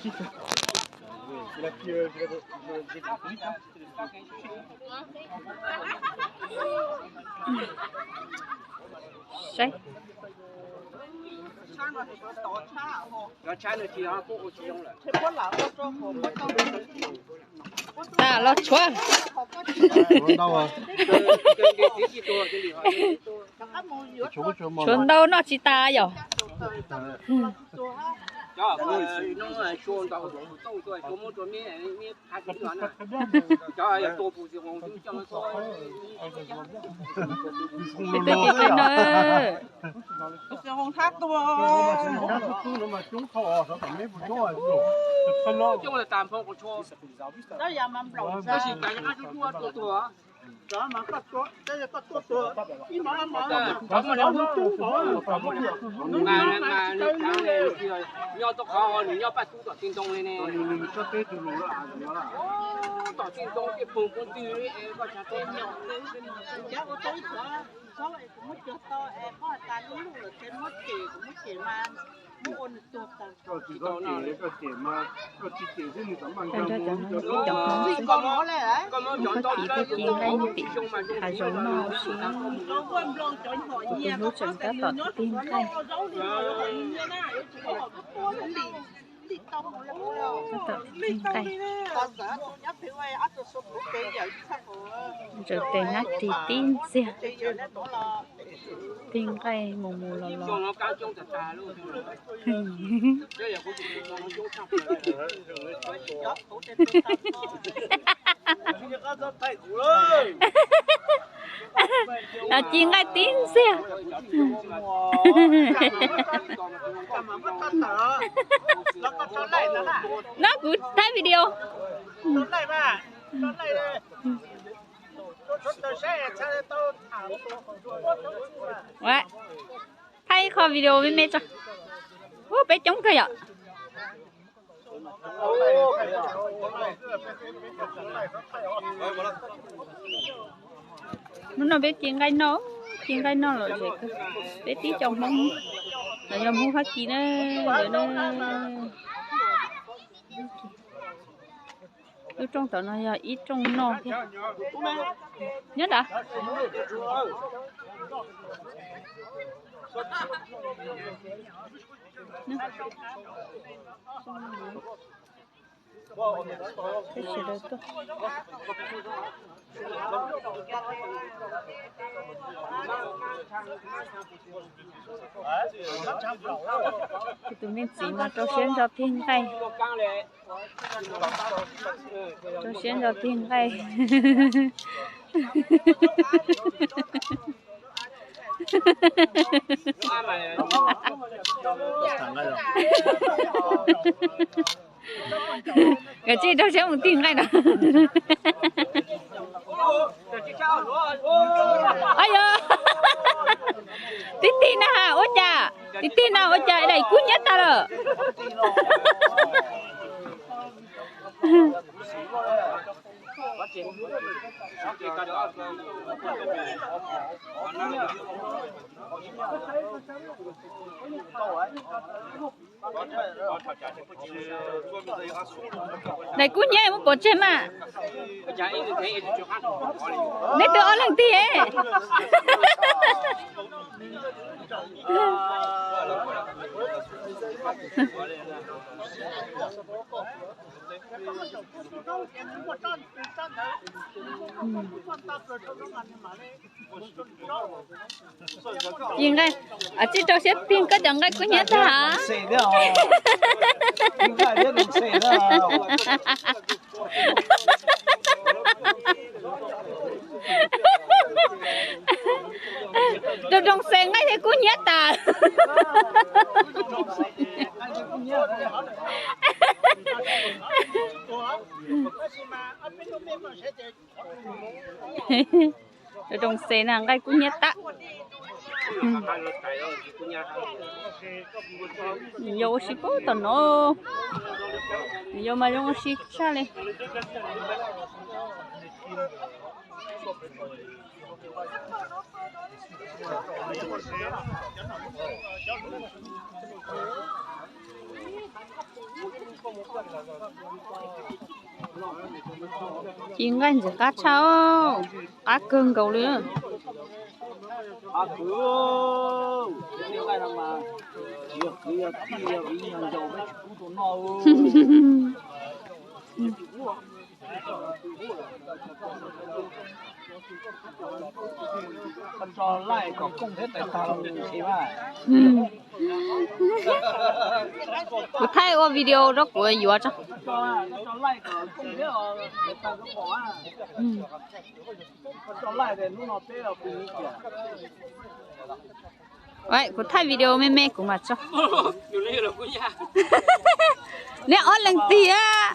Saib. Tas los tshuav. Tshuav ntau noj tsis tas yom. Peb twb tsis qeeb no. Nyob rau qhov nws nyob paj tub tom tij ntoo li ne. Tom tij ntoo tej phooj poob twg li es koj tsav teb nyob. Koj tsis tau cem, koj cem mas, koj tsis cem xwb nws txawm npaj nkag mus. Koj muab cov ntoo tab tom tim hav zoov no siab. Kuv tus hlub tseem tab tom tim tig nqaij. Tab tom tim tig nqaij. Ntsaws tes hnab ris tib ntxiag. Tig nqaij mus mus los los. Los ci nqaij tib ntxiag. No kuv thaij video. Thaij ib qho video me me tso. Ua peb coob kawg yom. Hnub no peb ci nqaij noj, ci nqaij noj lom zem kawg. Peb tib co Hmoob, los yog Hmoob Fab Kis na, lawv na. Lub rooj tod no yog ib rooj noj thiab. Nyob nrad. Peb sawv daws tuaj. Kuv tus me txiv mas rau siab ntso tig nqaij. Rau siab ntso tig nqaij. Kav tsij rau siab mus tig nqaij no. Yog, tib tig na has ua cas, tib tig na ua cas daim kub hnyiab tas lawm. Daim kub hnyiab muab pov tseg mas. Neb twb ob leeg tig. Ci nqaij, tsij rau siab tig koj cov nqaij kub hnyiab tag. Rau rooj xes nqaij thiab kub hnyiab tas. Rau rooj xes na nqaij kub hnyiab tas. Yog ua si pub tom no, yog mas zoo ua si tshaj li. Ci nqaij ntxim qab tshaj, qab kawg nkaus li. Kuv thaij ua video rau kuv yuav tso. Kuv thaij video me me kuv mam tso. Neb ob leeg tiag.